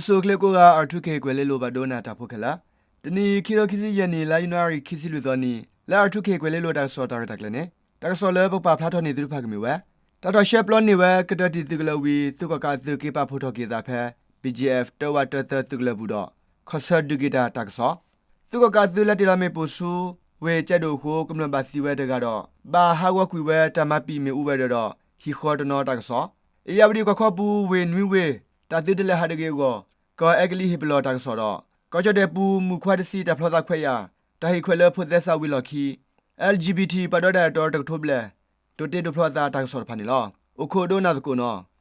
စိၤကျ့ကိးဂၤ R two K ကွဲၤလ့လိၤဘၣ်ဒိနၤတၢ်ဖိခဲလၢာ်, တနံၤအံၤ ခံထိခံဆံယဲၢ်နံၣ် လါယနူၤအါရံၤ ခံဆံလွံၢ်သီနံၤ လၢ R two K ကွဲၤလ့လိၤတၢ်ကစီၣ်တၢ်ရဲၣ်တၢ်ကျဲၤန့ၣ် တၢ်ကစီၣ်လၢပကပာ်ဖျါထီၣ်န့ၢ်သုတဖၣ်ကမ့ၢ်ဝဲ တၢ်ထီၣ်ရှဲပျီန့ၢ်ဝဲ ကတၢၢ်တံၢ်သုးကလၢၤဝံၤ သုးကီၣ်ကးအသုးက့ၤပာ်ဖှိၣ်ထီၣ်က့ၤအသးဖဲ BGF တၢဝးတၢသၢသုးကလၢၤပူၤဒီး ခီၣ်ဆၢဒုးက့ၤတၢ်တၢ်ကစီၣ်, သုးကီၣ်ကးအသုးလဲၤတ့ၢ်လီၤမ့ၣ်ပိၢ်ဆူ ဝ့ၢ်ကၠဲးဒိၣ်အဃိ ကမျၢၢ်ဘၣ်သံဝဲတဂၤဒီး ဘၣ်ဟးဂီၤကွံာ်ဝဲတၢ်မၤပံာ်မ့ၣ်အူဝဲၤဒၢးဒီး ဟံၣ်ဃီတနီၤတၢ်ကစီၣ်, အ့ၣ်ယၣ်ဝတံၣ်ကီၢ်ခီပူၤ ဝ့ၢ်နွံဝ့ၢ် တၢ်သုးတလဲၤဟးတဂ့ၤအဂီၢ် ကီၢ်အဲကလံးဟ့ၣ်ပလီၢ်တၢ်ကစီၣ်ဒီး ကီၢ်ကၠီၣ်တဲၣ်ပူၤ မုၣ်ခွါတဆံတၢ်ဖျီသးခွဲးယာ် တၢ်ဟ့ၣ်ခွဲးလၢဖိသဲစးဝံၤလီၢ်ခံ LGBT ပှၤဒီတၢ်အဲၣ်တီတကထိဘျဲၣ် ဒိးတ့ဒိးဖျီအသးတၢ်ကစီၣ်တဖၣ်န့ၣ်လီၤ. အိၣ်ခိးဒိကနၣ်သကိးနီၤ.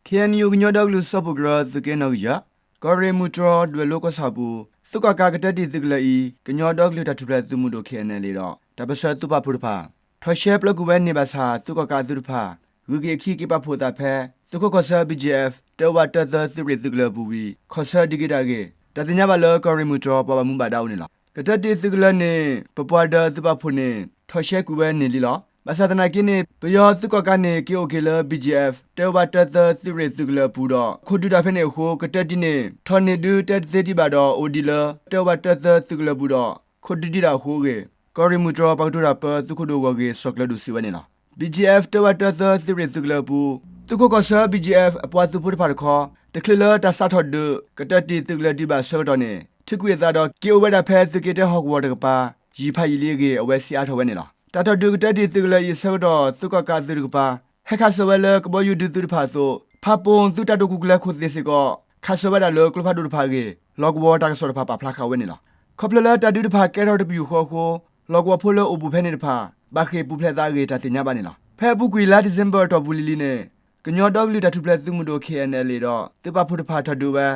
KNU ကညီဒီကလုာ်စၢဖှိၣ်ကရၢ သုးက့နီၣ်ဂံၢ်ယဲၢ် ကီၢ်ရ့ၣ်မုၢ်တြီၢ်ဒွဲၣ်လိၤကီၢ်ဆၣ်ပူၤ သုးကီၣ်ကးကတၢၢ်တံၢ်သုးကလၢၤအံၤ ကညီဒီကလုာ်တၢ်ထူၣ်ဖျဲးသုးမုၢ်ဒိၣ် KNLA ဒီး တၢ်ပၢၢ်ဆၢသုးပာ်ဖှိၣ်တဖၣ် ထီၣ်ရှဲပျီကွံာ်ဝဲန့ၢ်ဘၣ်ဆၣ် သုးကီၣ်ကးအသုးတဖၣ် ဂုၤက့ၤအခံက့ၤပာ်ဖှိၣ်အသးဖဲ သုးခိးကီၢ်ဆၢ BGF တၢဝးတၢသၢသုးရ့ၣ်သုးကလၢၤအပူၤဝံၤ ခီၣ်ဆၢဒုးက့ၤတၢ်အဂ့ၢ် တၢ်သ့ၣ်ညါဘၣ်လၢကီၢ်ရ့ၣ်မုၢ်တြီၢ်ပှၤဘၣ်မူဘၣ်ဒါအိၣ်န့ၣ်လီၤ. ကတၢၢ်တံၢ်သုးကလၢၤန့ၣ် ပပှၤဒၢးသုးပာ်ဖှိၣ်န့ၣ် ထီၣ်ရှဲကွံာ်ဝဲန့ၢ်လံလီၤ. ဘၣ်ဆၣ်သနာ်က့န့ၣ် ပယီၤသုးကီၣ်ကးန့ၣ် က့ၤအိၣ်က့ၤလၢ BGF တၢဝးတၢသၢသုးရ့ၣ်သုးကလၢၤအပူၤဒီး ခိးဒုးတၢ်ဖဲန့ၣ်အဃိ ကတၢၢ်တံၢ်န့ၣ် ထီၣ်န့ၢ်ဒုးတဲတသ့ဒံးဘၣ်ဒီး အိၣ်ဒံးလၢတၢဝးတၢသၢသုးကလၢၤအပူၤဒီး ခိးဒုးတံၢ်တၢ်အဃိအဂ့ၢ် ကီၢ်ရ့ၣ်မုၢ်တြီၢ်ပှၤကတိၤတၢ်ပၢ သုးခိၣ်ဒိၣ်ဂီၢ်ဂ့ၢ် စီၤကျၢၤဒိၣ်စံးဝဲန့ၣ်လီၤ. BGF တၢဝးတၢသၢသုးရ့ၣ်သုးကလၢၤအပူၤ သုးခိးကီၢ်ဆၢ BGF အပှၤသုးဖိတဖၣ်တခီ တချုးလၢတၢ်စးထီၣ်ဒုး ကတၢၢ်တံၢ်သုးကလၢၤဒံးဘၣ်အဆၢကတီၢ်န့ၣ် ထုးကွံာ်အသးဒီးက့ၤအိၣ်ဝဲဒၣ်ဖဲသုးက့တၢဟီၣ်ကဝီၤတကပၤ ယံာ်ဖးယံာ်လံအဂ့ၢ် အဝဲစံးအါထီၣ်ဝဲန့ၣ်လီၤ. တၢ်ထီၣ်ဒုးကတၢၢ်တံၢ်သုးကလၢၤအံၤအဆၢကတီၢ် သုးကီၣ်ကးအသုးတကပၤ ဟဲခးဆၢဝဲလၢကဘီယူၤဒုးသုးတဖၣ်အသိး ဖၣ်ပူၣ်သုးတၢ်တိာ်ခိၣ်ကျဲၤခိၣ်သ့ၣ်စ့ၢ်ကီး ခးဆၢဝဲဒၣ်လၢကျိဖးဒိၣ်တဖၣ်အဂ့ၢ် လီၢ်ကဝီၤတၢ်ကစီၣ်တဖၣ်ပာ်ဖျါဃာ်ဝဲန့ၣ်လီၤ. ခီဖျိလၢတၢ်ဒုးတဖၣ်ကဲထီၣ်တပယူာ်ဃီအဃိ လီၢ်ကဝီၤဖိလၢအိၣ်ဘူးဖဲန့ၣ်တဖၣ် ဘၣ်ဃ့ၢ်ပူၤဖျဲးသးအဂ့ၢ် တၢ်သ့ၣ်ညါဘၣ်န့ၣ်လီၤ. ဖဲအပူၤကွံာ်လါဒံၣ်စ့ဘၢၣ်အတီၢ်ပူၤလံၤလံၤန့ၣ် ကညီဒီကလုာ်တၢ်ထူၣ်ဖျဲးသုးမုၢ်ဒိၣ် KNLA ဒီးသုးပာ်ဖှိၣ်တဖၣ်ထီၣ်ဒုးဝဲ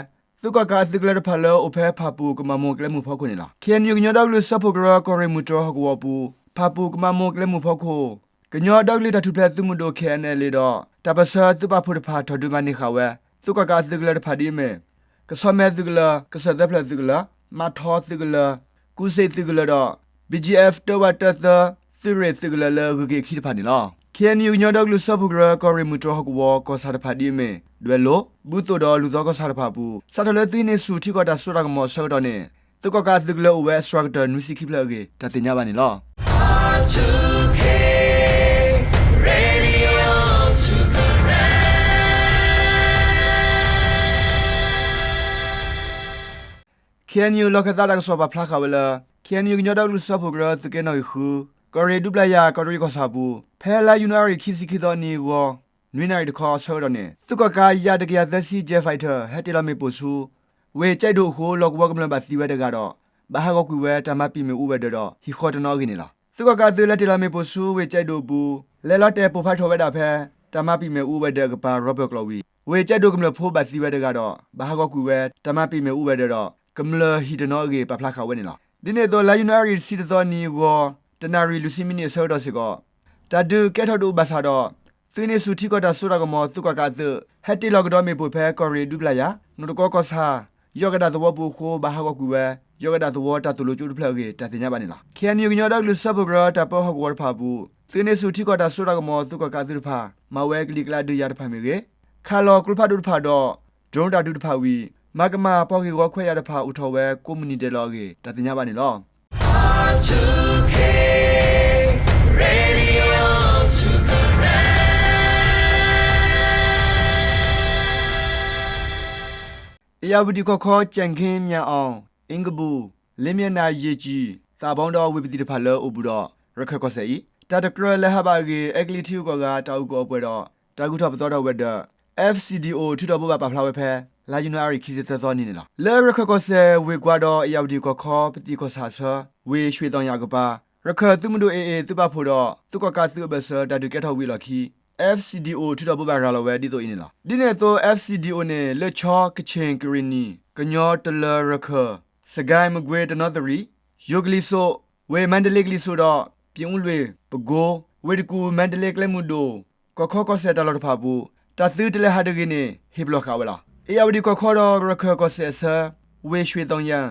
သုးကီၣ်ကးအသုးကလၢၤတဖၣ်လၢအိၣ်ဖဲဖၣ်ပူၣ်ကမၤမိၢ်ကျဲမုၢ်ဖီခိၣ်န့ၣ်လီၤ. KNU ကညီဒီကလုာ်စၢဖှိၣ်ကရၢ ကီၢ်ရ့ၣ်မုၢ်တြီၢ်ဟီၣ်ကဝီၤအပူၤ ဖၣ်ပူၣ်ကမၤမိၢ်ကျဲမုၢ်ဖီခိၣ် ကညီဒီကလုာ်တၢ်ထူၣ်ဖျဲးသုးမုၢ်ဒိၣ် KNLA ဒီး တၢ်ပၢၢ်ဆၢသုးပာ်ဖှိၣ်တဖၣ်ထီၣ်ဒုးမၤန့ၢ်ဃာ်ဝဲ သုးကီၣ်ကးအသုးကလၢၤတဖၣ်ဒ်အမ့ၢ် ကဆီမဲသုးကလၢၤ, ကစၢၢ်သၢဖျၢၣ်သုးကလၢၤ, မးထီသုးကလၢၤ, ကူစ့ၣ်သုးကလၢၤဒီး BGF တၢဝးတၢသၢ သုးရ့ၣ်သုးကလၢၤလၢဂုၤက့ၤအခံတဖၣ်န့ၣ်လီၤ. KNU ကညီဒီကလုာ်စၢဖှိၣ်ကရၢ ကီၢ်ရ့ၣ်မုၢ်တြီၢ်ဟီၣ်ကဝီၤ ကီၢ်ဆၣ်တဖၣ်ဒ်အမ့ၢ် ဒွဲၣ်လိၤ, ဘူၣ်သိၣ်ဒီးလူၢ်သီကီၢ်ဆၣ်တဖၣ်အပူၤ စးထီၣ်လၢသုးဟံးန့ၢ်ဆူၣ်ထံကီၢ်တၢ်စိတၢ်ကမီၤအဆၢကတီၢ်န့ၣ် သုးကီၣ်ကးအသုးကလၢၤအိၣ်ဝဲအစှၤကတၢၢ်နွံဆံခံဖျၢၣ်အဂ့ၢ် တၢ်သ့ၣ်ညါဘၣ်န့ၣ်လီၤ. KNU လီၢ်ခၢၣ်သးတၢ်ကစီၣ်ပာ်ဖျါဃာ်ဝဲလၢ KNU ကညီဒီကလုာ်စၢဖှိၣ်ကရၢ သုးက့နီၣ်ဂံၢ်ဃု ကီၢ်ရ့ၣ်ဒူပျာ်ယၤ ကီးတရံးကီၢ်ဆၣ်အပူၤ ဖဲလါယနူၤအါရံၤခံဆံခံသီနံၤအဂီၤ နွံနၣ်ရံၣ်တခီအဆၢကတီၢ်န့ၣ် သုးကီၣ်ကးယၤတကယၤသၢဆံ Jet Fighter ဟဲတ့ၢ်လီၤမ့ၣ်ပိၢ်ဆူ ဝ့ၢ်ကၠဲးဒိၣ်အဃိ လီၢ်ကဝီၤကမျၢၢ်ဘၣ်သံဝဲတဂၤဒီး ဘၣ်ဟးဂီၤကွံာ်ဝဲတၢ်မၤပံာ်မ့ၣ်အူဝဲၤဒၢးဒီး ဟံၣ်ဃီတနီၤအဂ့ၢ်န့ၣ်လီၤ. သုးကီၣ်ကးအသုးလဲၤတ့ၢ်လီၤမ့ၣ်ပိၢ်ဆူ ဝ့ၢ်ကၠဲးဒိၣ်အပူၤ လဲၤလီၤတဲာ်ပိၢ်ဖးထီၣ်ဝဲဒၣ်ဖဲ တၢ်မၤပံာ်မ့ၣ်အူဝဲၤဒၢးအကပၤ ရီပၢၢ်ကျိးဝံၤ ဝ့ၢ်ကၠဲးဒိၣ်ကမျၢၢ်ဖိဘၣ်သံဝဲတဂၤဒီး ဘၣ်ဟးဂီၤကွံာ်ဝဲ တၢ်မၤပံာ်မ့ၣ်အူဝဲၤဒၢးဒီး ကမျၢၢ်ဟံၣ်တနီၤအဂ့ၢ် ပာ်ဖျါဃာ်ဝဲန့ၣ်လီၤ. ဒ်န့ၣ်အသိး လါယနူၤအါရံၤတဆံတသီနံၤအဂီၤ တနၣ်ရံၣ်လွံၢ်ဆံမံးနံးအဆၢကတီၢ်စ့ၢ်ကီး တၢ်ဒုးကဲထီၣ်ဒိၣ်ဘၣ်ဆၣ်ဒီး သုးဟံးန့ၢ်ဆူၣ်ထံကီၢ်တၢ်စိတၢ်ကမီၤ သုးကီၣ်ကးအသုး ဟဲတ့ၢ်လီၤကဒီးမ့ၣ်ပိၢ်ဖဲကီၢ်ရ့ၣ်ဒူပျာ်ယၤ, နီၢ်တကီကီၢ်ဆၣ် ယီၢ်ကဒၣ်သဝီပူၤအဃိ ဘၣ်ဟးဂီၤကွံာ်ဝဲ ယီၢ်ကဒၣ်သဝီတၢ်သိၣ်လိကၠိတဖျၢၣ်အဂ့ၢ် တၢ်သ့ၣ်ညါဘၣ်န့ၣ်လီၤ. KNU ကညီဒီကလုာ်စၢဖှိၣ်ကရၢ တၢ်ပၢဟီၣ်ကဝီၤတဖၣ်အပူၤ သုးဟံးန့ၢ်ဆူၣ်ထံကီၢ်တၢ်စိတၢ်ကမီၤ သုးကီၣ်ကးအသုးတဖၣ် မၤဝဲကလံၤကျါဒုးယၤတဖၣ်မ့ၢ်ဂ့ၤ, ခးလီၤကျိဖးဒိၣ်တဖၣ်ဒီး drone တၢ်ဒုးတဖၣ်ဝံၤ မၤကမၣ်ပှၤဂ့ၢ်ဂီၤခွဲးယာ်တဖၣ်အိၣ်ထီၣ်ဝဲကိးမုၢ်နံၤဒဲးလီၤအဂ့ၢ် တၢ်သ့ၣ်ညါဘၣ်န့ၣ်လီၤ. Ayeyarwady ကီၢ်ခီ ကၠဲၣ်ခ့ မၠၣ်အီၣ်, အ့ကဘူၣ်, လ့မၠဲၣ်နၤ, ယ့ၣ်ကၠံၣ်, သးဘီဒီးဝ့ၢ်ပသံၣ်တဖၣ်လၢအိၣ်ဘူးဒီး ရခၢၣ်ကီၢ်စဲၣ်အံၤ တၢ်တကြၢးလဲၤဟးဘၣ်အဂ့ၢ် အဲကလံးထံဂုၤကီၢ်ဂၤ တၢ်အုၣ်ကီၤအီပှဲၤဒီး တၢ်ဂုၤထီၣ်ပသီထီၣ်ဝဲၤဒၢး F C D O ထုးထီၣ်ဘိးဘၣ်ပာ်ဖျါဝဲဖဲ လါယနူၤအါရံၤခံဆံသၢသီနံၤန့ၣ်လီၤ. လၢရခၢၣ်ကီၢ်စဲၣ် ဝ့ၢ်ကွါဒီး အ့ၣ်ယၣ်ဝတံၣ်ကီၢ်ခီ ပသံၣ်ကီၢ်ဆၣ်အဆၢ ဝ့ၢ်ရွှ့ၣ်သီၣ်ယၣ်အကပၤ ရခၢၣ်သုးမုၢ်ဒိၣ် A A သုးပာ်ဖှိၣ်ဒီး သုးကီၣ်ကးသုးအဘၢၣ်စၢၤ တၢ်ဒုးကဲထီၣ်ဝံၤအလီၢ်ခံ F C D O ထုးထီၣ်ဘိးဘၣ်ရၤလီၤဝဲဒ်သိးအံၤန့ၣ်လီၤ. ဒ်န့ၣ်အသိး F C D O န့ၣ် လၢၢ်ဆီ ကခ့ၣ် ကရ့ၣ်နံၣ် ကညီ တလၢၤ ရခၢၣ် စကဲ မကွ့ တနီသရံၣ် ယိၤကလံၤစိး ဝ့ၢ်မါဒလ့ကလံၤစိးဒီး ပၠ့ၣ်အူလွ့ၣ် ပကိ ဝ့ၢ်တကူၣ် မါဒလ့ကျဲမုၢ်ဒိၣ် ကီၢ်ခီကီၢ်စဲၣ်တၢ်လီၢ်တဖၣ်အပူၤ တၢ်သုးတလဲၤဟးတဂ့ၤန့ၣ် ဟ့ၣ်ပလီၢ်ဃာ်ဝဲလီၤ. အ့ၣ်ယၣ်ဝတံၣ်ကီၢ်ခီဒီး ရခၢၣ်ကီၢ်စဲၣ်အဆၢ ဝ့ၢ်ရွှ့ၣ်သီၣ်ယၣ်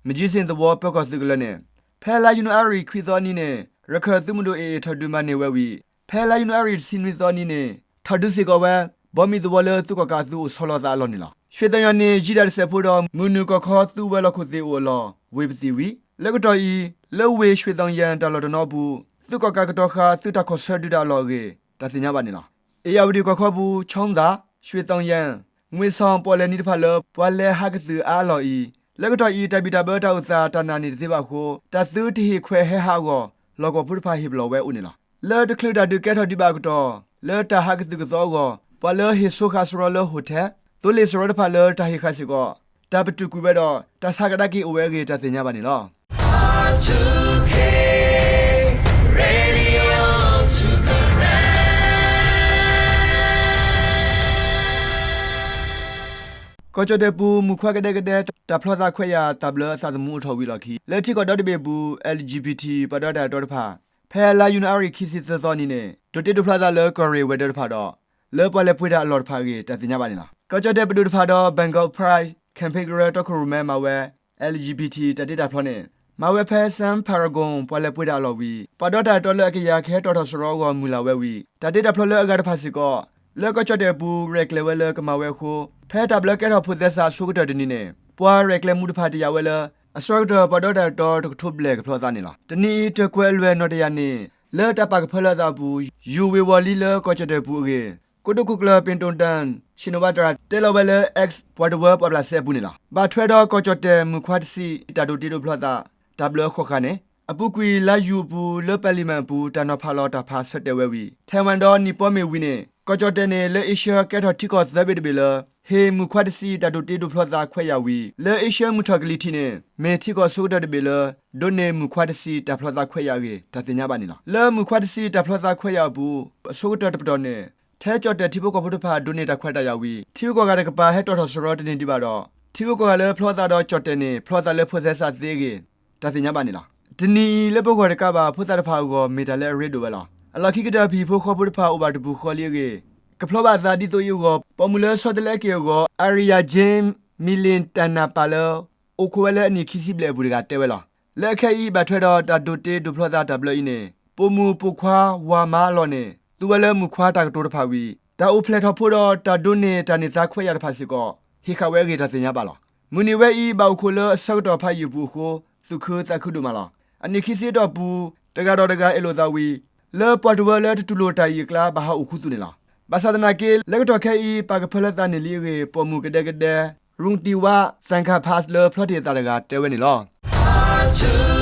မကၠံစ့ၣ်သဝီပၢၤကီၢ်သုးကလၢၤန့ၣ် ဖဲလါယနူၤအါရံၤ ခွံသီအနံၤန့ၣ် ရခၢၣ်သုးမုၢ်ဒိၣ် AA ထီၣ်ဒုးမၤန့ၢ်ဝဲဝံၤ ဖဲလါယနူၤအါရံၤ တဆံနွံသီအနံၤန့ၣ် ထီၣ်ဒုးစ့ၢ်ကီးဝဲ ဘီမုၢ်သဝီလၢသုးကီၣ်ကးအသုးအိၣ်ဆီလီၤသးအလီၢ်န့ၣ်လီၤ. ရွှ့ၣ်သီၣ်ယၣ်န့ၣ် ယံာ်ဒၣ်တစဲးဖိဒီး မုၢ်နုာ်ကီၢ်ခီသုးဝဲၤလီၢ်ခိၣ်သ့ၣ်အိၣ်အလီၢ် ဝ့ၢ်ပသံၣ်ဝံၤ လၢကတီၢ်အံၤ လၢဝ့ၢ်ရွှ့ၣ်သီၣ်ယၣ်တၢ်လီၢ်တနီၤအပူၤ သုးကီၣ်ကးကတီၤဃာ်သုးတၢ်ခီၣ်ဆၢဒုးတၢ်အလီၢ်အဂ့ၢ် တၢ်သ့ၣ်ညါဘၣ်န့ၣ်လီၤ. အ့ၣ်ယၣ်ဝတံၣ်ကီၢ်ခီပူၤ ခၠီသၣ်, ရွှ့ၣ်သီၣ်ယၣ်, ငွ့ၣ်ဆီၣ် ပီၣ်လဲၣ်နံၤတဖၣ်လၢ ပှၤလဲၤဟးကသုၣ်အါအလီၢ်အံၤ လၢကတီၢ်အံၤ တၢ်ဘံၣ်တၢ်ဘၢတၢ်အိၣ်သး တၢ်နာ်န့ၢ်တသ့ဘၣ်အဃိ တၢ်သုတဟ့ၣ်ခွဲးဟဲဟးအဂီၢ် လီၢ်ကဝီၤဖိတဖၣ်ဟ့ၣ်ပလီၢ်ဝဲအိၣ်န့ၣ်လီၤ. လၢတချုးတၢ်ဒုးကဲထီၣ်ဒံးဘၣ်အကတီၢ် လၢတၢ်ဟးကသုၣ်ကသီအဂီၢ် ပှၤလၢဟ့ၣ်ဆိဃာ်စရီလၢ hotel, သိလ့ၣ်စရီတဖၣ်လၢတၢ်ဟ့ၣ်ဃာ်စ့ၢ်ကီး တၢ်ပတုာ်ကွံာ်ဝဲဒီး တၢ်ဆါကဒါက့ၤအိၣ်ဝဲအဂ့ၢ် တၢ်သ့ၣ်ညါဘၣ်န့ၣ်လီၤ. ကီၢ်ကၠီၣ်တဲၣ်ပူၤ မုၢ်ခွါကဒဲကဒဲ တၢ်ဖျီသးခွဲးယာ် တၢ်ဘျၢအသးသမူအိၣ်ထီၣ်ဝံၤအလီၢ်ခံ လၢထံကီၢ်ဒီတဘ့ၣ်အပူၤ LGBT ပှၤဒီတၢ်အဲၣ်တီတဖၣ် ဖဲလါယနူၤအါရံၤ ခံဆံသၢသီအနံၤန့ၣ် ဒိးတ့ဒိးဖျီသးလၢကီၢ်ရ့ၣ်ဝဲၤဒၢးတဖၣ်ဒီး လၢပှၤလဲၤပှ့ၤတၢ်အလီၢ်တဖၣ်အဂ့ၢ် တၢ်သ့ၣ်ညါဘၣ်န့ၣ်လီၤ. ကီၢ်ကၠီၣ်တဲၣ်ပဒိၣ်တဖၣ်ဒီး Bengal Pride campaign ကရၢတီခိၣ်ရိၣ်မဲမၤဝဲ LGBT တၢ်တ့တၢ်ဖျီန့ၣ် မၤဝဲဖဲ San Paragon ပှၤလဲၤပှ့ၤတၢ်အလီၢ်ဝံၤ ပှၤဒီတၢ်အဲၣ်တီလၢအကယၤကဟဲတီၣ်ထီၣ်စရီအဂီၢ်မုၢ်လၢ်ဝဲဝံၤ တၢ်တ့တၢ်ဖျီလၢအဂၤတဖၣ်စ့ၢ်ကီး လၢကီၢ်ကၠီၣ်တဲၣ်အပူၤ ရဲၣ်ကျဲၤဝဲလၢကမၤဝဲအဃိ ဖဲတၢ်ဘျၢကဲထီၣ်ဖိသဲစးအဆိကတၢၢ်တနံၤန့ၣ် ပှၤရဲၣ်ကျဲၤမူတဖၣ်တယာ်ဝဲလၢ အဆၢကတီၢ် ပှၤဒီတၢ်အဲၣ်တီတကထိဘျဲၣ်ကဖျီသးန့ၣ်လီၤ. တနံၤအံၤ တၢၢ်ကွဲးအလွဲၢ်နီၣ်တယာ်န့ၣ် လၢတၢ်ပာ်ကဖၢလၢအသးအပူၤ ယူၤဝ့ၤဝီၤလံလၢကီၢ်ကၠီၣ်တဲၣ်ပူၤအဂ့ၢ် ကိတိာ်ခိၣ်ကျၢၢ် ပ့ၣ်တိၣ်တၣ် ရှ့ၣ်နီၣ်ဝးတြၣ် တဲလီၤဝဲလၢ X ပှၤတဝၢပှာ်ဘျးစဲအပူၤန့ၣ်လီၤ. ဘၣ်ထွဲဒီးကီၢ်ကၠီၣ်တဲၣ် မုၢ်ခွါတဆံ တၢ်ဒိးတ့ဒိးဖျီသး တၢ်ဘျၢဃိးဃာ်န့ၣ် အပူၤကွံာ်လါယူၤအပူၤ လၢ Parliament အပူၤ တၢ်နီၤဖးလီၤတၢ်ဖးဆၢတဲာ်ဝဲဝံၤ Taiwan ဒီးနံၣ်ပီမ့ၢ်ဝံၤန့ၣ် ကီၢ်ကၠီၣ်တဲၣ်န့ၣ် လၢအ့ရှၢၣ်ကဲထီၣ်ထံကီၢ်သၢဘ့ၣ်တဘ့ၣ်လၢ ဟ့ၣ်မုၢ်ခွါတဆံ တၢ်ဒိးတ့ဒိးဖျီသးခွဲးယာ်ဝံၤ လၢအ့ရှၢၣ်မုၢ်ထီၣ်ကလံၤထံးန့ၣ် မ့ၢ်ထံကီၢ်အဆိကတၢၢ်တဘ့ၣ်လၢ ဒိးန့ၢ်မုၢ်ခွါတဆံ တၢ်ဖျီသးခွဲးယာ်အဂ့ၢ် တၢ်သ့ၣ်ညါဘၣ်န့ၣ်လီၤ. လၢမုၢ်ခွါတဆံ တၢ်ဖျီသးခွဲးယာ်အပူၤ အဆိကတၢၢ်တပတီၢ်န့ၣ် ထဲကၠီၣ်တဲၣ်ထံဖိကီၢ်ဖိတဖၣ် ဒိးန့ၢ်တၢ်ခွဲးတၢ်ယာ်ဝံၤ ထံဂုၤကီၢ်ဂၤတကပၤဟဲတီၣ်ထီၣ်စရီတန့ၢ်ဒံးဘၣ်ဒီး ထံဂုၤကီၢ်ဂၤလၢဖျီသးဒီးကၠီၣ်တဲၣ်န့ၣ် ဖျီသးလၢဖိသဲစးသ့အဂ့ၢ် တၢ်သ့ၣ်ညါဘၣ်န့ၣ်လီၤ. တနံၤအံၤ လၢပဂီၢ်တကးဘၣ် ဖိသၣ်တဖၣ်အဂီၢ် မ့ၢ်တၢ်လၢအရ့ဒိၣ်ဝဲလီၤ. အလီၢ်ခံကတၢၢ် ပဟံၣ်ဖိဃီဖိတဖၣ်အိၣ်ဘၣ်တပူၤဃီလံအဂ့ၢ် ကဖျီဘၣ်အသးဒ်သိးအံၤအဂီၢ် ပိာ်မုၣ်လၢဆီတလဲက့ၤအဂီၢ် Ariya Jane Milintanapa လၢ အိၣ်ခိးဝဲလၢအနံၣ်ခံဆံဘျဲၣ်အပူၤတဂၤတဲဝဲလီၤ. လၢအခဲအံၤ ဘၣ်ထွဲဒီးတၢ်ဒိးတ့ဒိးဖျီသးတၢ်ဘျၢအံၤန့ၣ် ပိာ်မုၣ်ပိာ်ခွါဝၤမါအလီၢ်န့ၣ် သူဝဲလၢမုၢ်ခွါတၢ်ကတိၤတဖၣ်ဝံၤ တၢ်အိၣ်ဖျဲၣ်ထီၣ်ဖိဒီးတၢ်ဒိးန့ၢ်တၢ်န့ၢ်သါခွဲးယာ်တဖၣ်စ့ၢ်ကီး ဟ့ၣ်ဃာ်ဝဲအဂ့ၢ်တၢ်သ့ၣ်ညါဘၣ်လီၤ. မုၢ်နံၤဝဲအံၤ ဘၣ်အိၣ်ခိးလၢအဆၢကတီၢ်ဖးယံာ်အပူၤအဃိ သူၣ်ခုသးခုဒိၣ်မးလီၤ. အနံၣ်ခံဆံအတီၢ်ပူၤ တဂၤဒီးတဂၤအဲၣ်လိာ်သးဝံၤ လၢပှၤတဝၢလၢတတူၢ်လိာ်တၢ်အံၤအကျါ ဘၣ်ဟးအိၣ်ခူသူၣ်န့ၣ်လီၤ. ဘၣ်ဆၣ်သနာ်က့ လၢကတီၢ်ခဲအံၤ ပာ်ကဖၢလၢသးန့ၢ်လံအဂ့ၢ် ပိာ်မုၣ်ကဒဲကဒဲ Rungtiwa Thangkhapha လၢဖျီတ့ၢ်အသးတဂၤတဲဝဲန့ၣ်လီၤ.